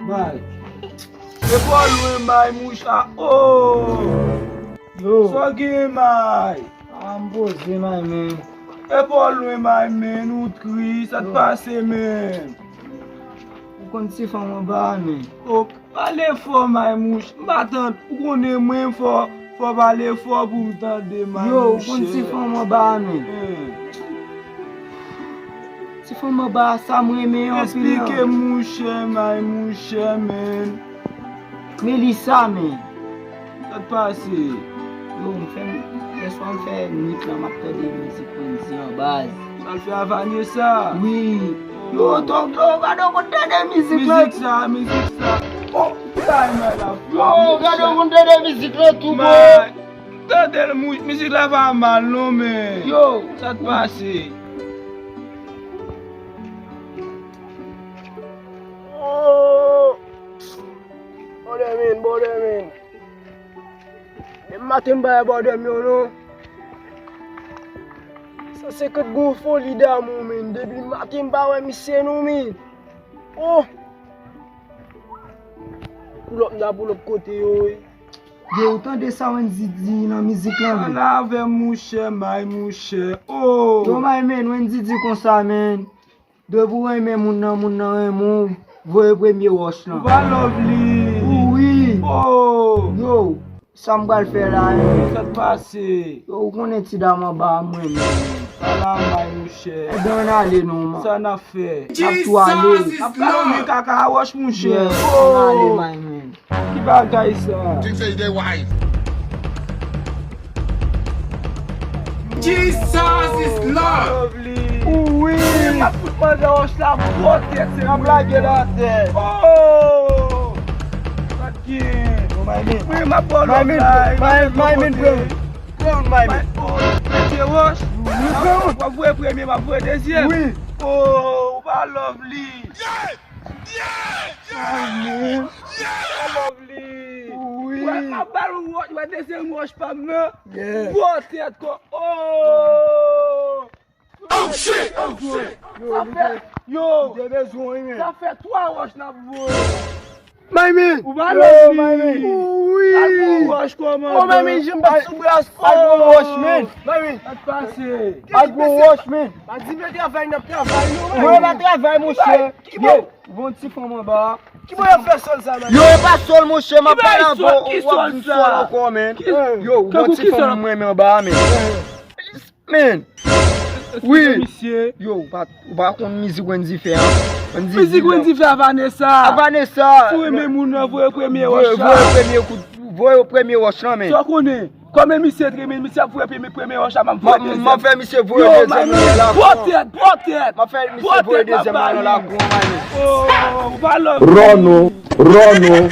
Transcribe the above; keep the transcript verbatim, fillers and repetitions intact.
May. E pa w lwen may mouch a. Oh! Yo. Sa w gen may? A m poze may men. E pa w lwen may men, ou tris, sa t pase men? Ou konn ti fanm anba a men. Oh, pale fò may mouch. M pa tann, ou konnen mwen fò, fò pale fò pou m tande may mouch. Yo, ou konn ti fanm anba a men. Ti fanm anba a sa m renmen anpil nan. Eksplike mouche may mouche men. Melissa men. Sa t pase? Yo, m fè, yèswa m fè nwit lan m ap tande mizik Wendy an baz. Sa l fè a Vanessa? Wi. Yo, tonton, gade w konn tande mizik lan. Mizik sa, mizik sa. Oh, ki bagay may la. Yo, gade w konn tande mizik lan tou bon. Tande l, mizik la pa mal non men. Yo, sa t pase? Oh! Bòdè men, bòdè men. Depi maten m pa wè bòdè m yo non. San senkant goud foli damou men. Depi maten m pa wè misye non men. Oh! Poulòp m ta poulòp kote yo wi. Yo, ou tande sa Wendy di nan mizik lan men? Pale avè m mouche may mouche. Oh! Yo may men, Wendy di konsa men. Depi w renmen moun nan, moun nan renmen w, voye premye wòch lan. Ou pa love li. Wi. Oh. Yo, sa m pral fè la, hein? Sa t pase? Yo, ou konnen ti dam anba a mwen menm. Ala may mouche. Ebyen ann ale non man. Sa n ap fè? N ap tou ale. N ap ka love kaka a wòch mouche. Yes, ann ale may men. Ki bagay sa? Think say you dey wise. Jesus is Lord. Wi. M ap fout manje wòch la bò tèt se m ap lage l atè. Oh! Sa t gen? Wi, m ap ba w lòt la. May men, pran youn, may men. Pran youn, may men. Oh, mete wòch. Wi, pran youn. W ap voye premye, m ap voye dezyèm. Wi. Oh, ou pa love li. Yeah! Yeah! Yeah! Yeah! Lovely! Wi. Wè, m ap ba l yon wòch, wè dezyèm wòch pa m nan. Yeah. Gwo tèt kon. Oh! Oh shit! Oh shit! Sa fè, yo, sa fè twa wòch n ap voye. My man! Ou pa love li. Wi. Al pran wòch kòmandan. Oh, my man, jan m bat sou bras. Al pran wòch, man. My man. Sa t pase? Al pran wòch, man. Pa di men travay n ap travay non, man. Mwen pa travay, monchè. Ki bò? Ou bon ti fanm anba. Ki bò y ap fè sòl sa, man? Yo, e pa sòl, monchè, m ap pale avè w, w ap di sòl ankò, man. Yo, ou bon ti fanm mwen renmen anba, man. Man. Wi. Yo, ou pa, ou pa konn mizik Wendy fè a? Mizik Wendy fè a Vanessa. A Vanessa. Si w renmen moun nan, voye premye wòch la. Voye premye kout, voye premye wòch lan, man. Sa w konnen? Kòm e misye t renmen, misye ap voye premye, premye wòch la, m ap voye dezyèm. M ap fè misye voye dezyèm nan la. Gwo tèt, gwo tèt. M ap fè misye voye dezyèm nan la, gwo mani. Oh, ou pa love. Ròno, Ròno.